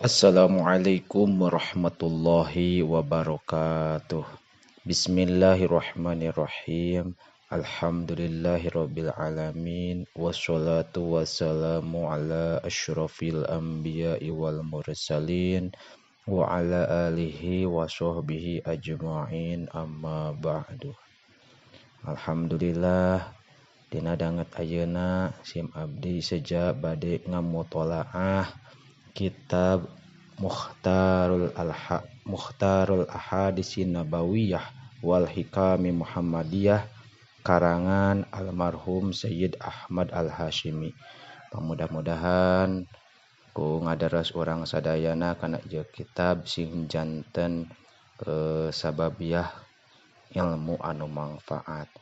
Assalamualaikum warahmatullahi wabarakatuh. Bismillahirrahmanirrahim. Alhamdulillahirabbil alamin wassalatu wassalamu ala asyrafil anbiya'i wal mursalin wa ala alihi wa sahbihi ajma'in, amma ba'du. Alhamdulillah dina danget ayeuna sim abdi seja bade ngamutolaah kitab Mukhtarul Mukhtarul Ahadisin Nabawiyah wal Hikami Muhammadiyah karangan almarhum Sayyid Ahmad Al-Hasyimi. Mudah-mudahan ku ngadaras urang sadayana kana ieu kitab sing janten sababiah ilmu anu mangfaat.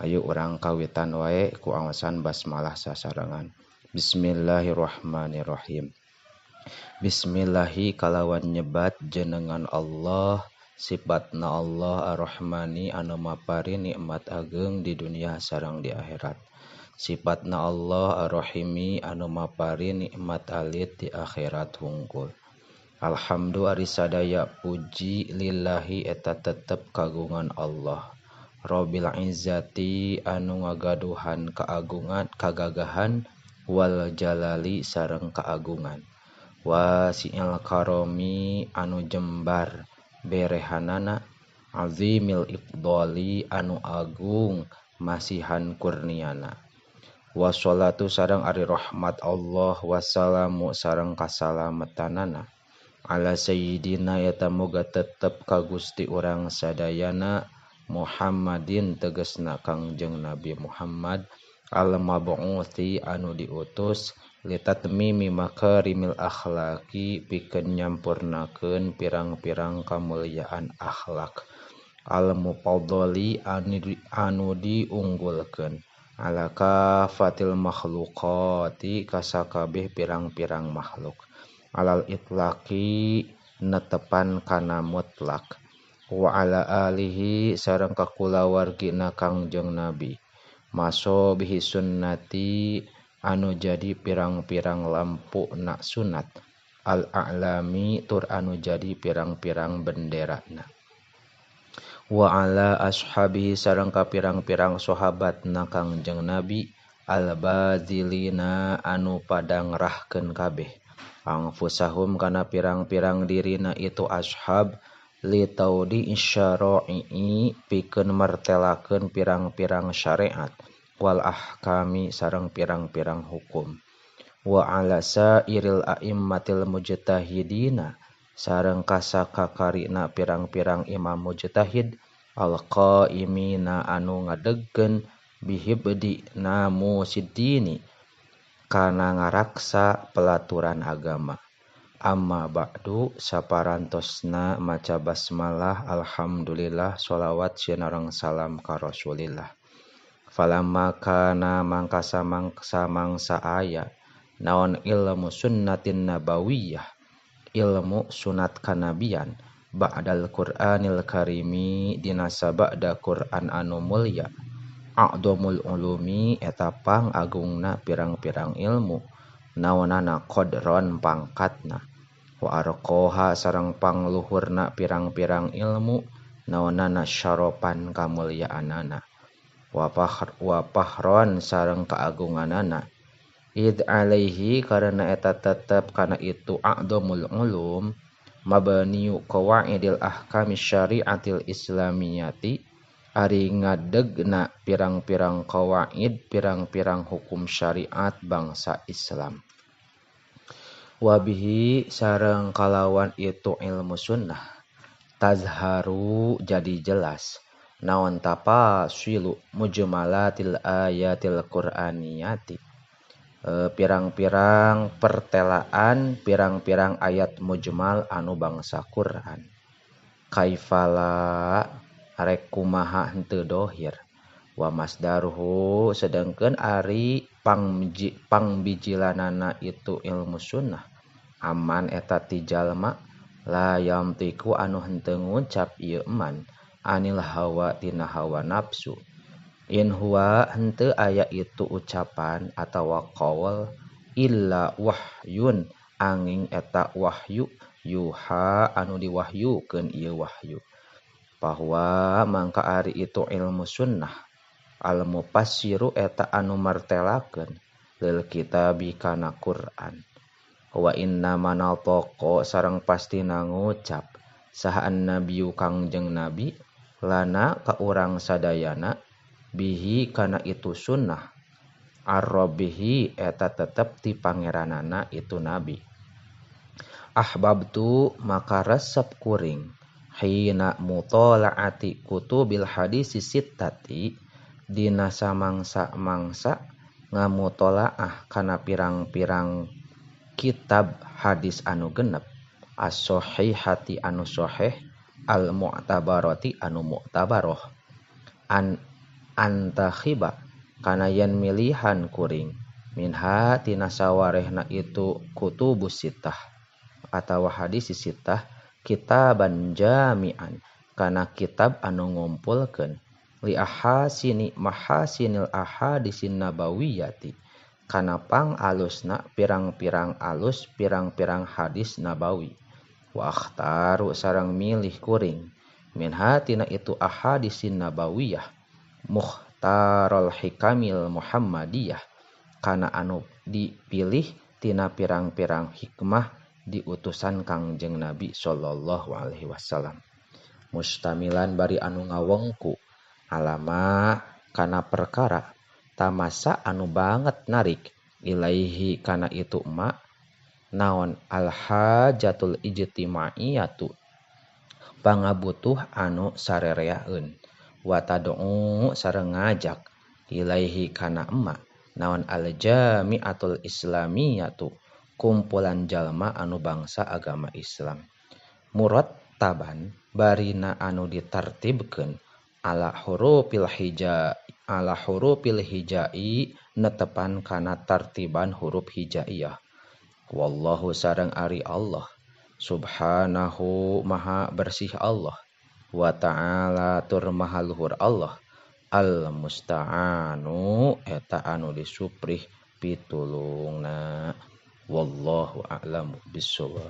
Ayo urang kawitan wae ku awasan basmalah sasarengan. Bismillahirrahmanirrahim. Bismillahi kalawan nyebat jenengan Allah, sifatna Allah Ar-Rahmani anu mapari nikmat ageng di dunia sareng di akhirat. Sifatna Allah Ar-Rahimi anu mapari nikmat alit di akhirat hungkul. Alhamdu ari sadaya puji lillahi eta tetep kagungan Allah. Rabbil izzati anu ngagaduhan keagungan kagagahan wal jalali sareng keagungan. Wasi'il karomi anu jembar berehanana, azimil ifdoli anu agung masihan kurniana. Wassalatu sareng ari rahmat Allah wassalamu sareng kasalamatanana ala sayyidina eta moga tetep ka Gusti urang sadayana Muhammadin tegesna Kangjeng Nabi Muhammad al-mab'uthi anu diutus litatmimi makarimil akhlaki pikeun nyampurnakeun pirang-pirang kamulyaan akhlak al-mufaddali anu diunggulkeun ala kafatil makhluqati kasakabeh pirang-pirang makhluk alal itlaqi netepan kana mutlak wa ala alihi sareng kakulawargina Kangjeng Nabi masobihi sunnati anu jadi pirang-pirang lampu nak sunat al-a'lami tur anu jadi pirang-pirang benderana wa ala ashabihi sareng ka pirang-pirang sahabatna Kangjeng Nabi al-bazilina anu pada ngerahkeun kabeh anfusahum kana pirang-pirang dirina itu ashab li taudi isyara'i pikeun martelakeun pirang-pirang syariat wal ahkami sareng pirang-pirang hukum wa ala sairil a'immatil mujtahidina sareng kasakakarina pirang-pirang imam mujtahid alqaimina anu ngadegkeun bihibdi namusiddini kana ngaraksa pelaturan agama. Amma ba'du, saparantosna maca basmalah alhamdulillah sholawat sinareng salam ka Rasulillah. Falamma kana mangka samangsa aya naon ilmu sunnatin nabawiyah ilmu sunat kanabian ba'dal Qur'anil karimi dina sabada Qur'an anu mulya a'dhamul ulumi eta pang agungna pirang-pirang ilmu naonana qadron pangkatna wa arqaha sareng pangluhurna pirang-pirang ilmu naonana syarafan kamulyaanana wa fahron sareng keagunganana id alaihi karena eta tetep kana itu a'dhamul ulum mabniu qawaidil ahkami syariatil islamiyati ari ngadegna pirang-pirang qawaid pirang-pirang hukum syariat bangsa Islam wabihi sareng kalawan itu ilmu sunnah tazharu jadi jelas naon tafasilu mujmalatil ayatil qur'aniyati pirang-pirang pertelaan pirang-pirang ayat mujmal anu bangsa Quran kaifala arek kumaha henteu dohir wa masdaruhu sedangkeun ari pangbijilanana itu ilmu sunnah aman eta ti jalma la yamtiku anu henteu ngucap ieu eman anil hawa tina hawa nafsu in huwa henteu aya itu ucapan atawa qaul illa wahyun angin eta wahyu yuha anu diwahyukeun ieu wahyu. Bahwa mangka ari itu ilmu sunnah al mufassiru eta anu martelakeun lil kitabi kana Quran. Wa inna manaltaqo sareng pastina ngucap saha annabiyu kangjeng nabi lana ka urang sadayana bihi kana itu sunnah arrobihi eta tetep ti pangeranana itu nabi. Ahbabtu maka resep kuring hina mutola'ati kutubil hadisi sittati dina samangsa-mangsa ngamutola'ah kana pirang-pirang kitab hadis anu genep as-sahihati anu sahih al-mu'tabarati anu mu'tabaroh an antakhiba kana yen milihan kuring minha tina sawarehna itu kutubus sittah atawa hadis sittah kitaban jami'an kana kitab anu ngumpulkeun li ahasini mahasinil ahadisin nabawiyati kana pang alusna pirang-pirang alus pirang-pirang hadis nabawi. Wa akhtaru sareng milih kuring minha tina itu ahadisin nabawiyah mukhtarul hikamil muhammadiyah kana anu dipilih tina pirang-pirang hikmah diutusan Kangjeng Nabi sallallahu alaihi wasallam. Mustamilan bari anu ngawengku alama kana perkara tamasa anu banget narik ilaihi kana itu ma naon alhajatul ijtimaiyatu pangabutuh anu sarereaeun wa tad'u sareng ngajak ilaihi kana emma naon aljami'atul islamiyatu kumpulan jalma anu bangsa agama Islam murattaban barina anu ditartibkeun ala hurufil hija ala hurufil hijai netepan kana tartiban huruf hijaiyah. Wallahu sareng ari Allah subhanahu maha bersih Allah wa ta'ala tur maha luhur Allah al musta'anu eta anu disuprih pitulungna. Wallahu a'lamu bissawab.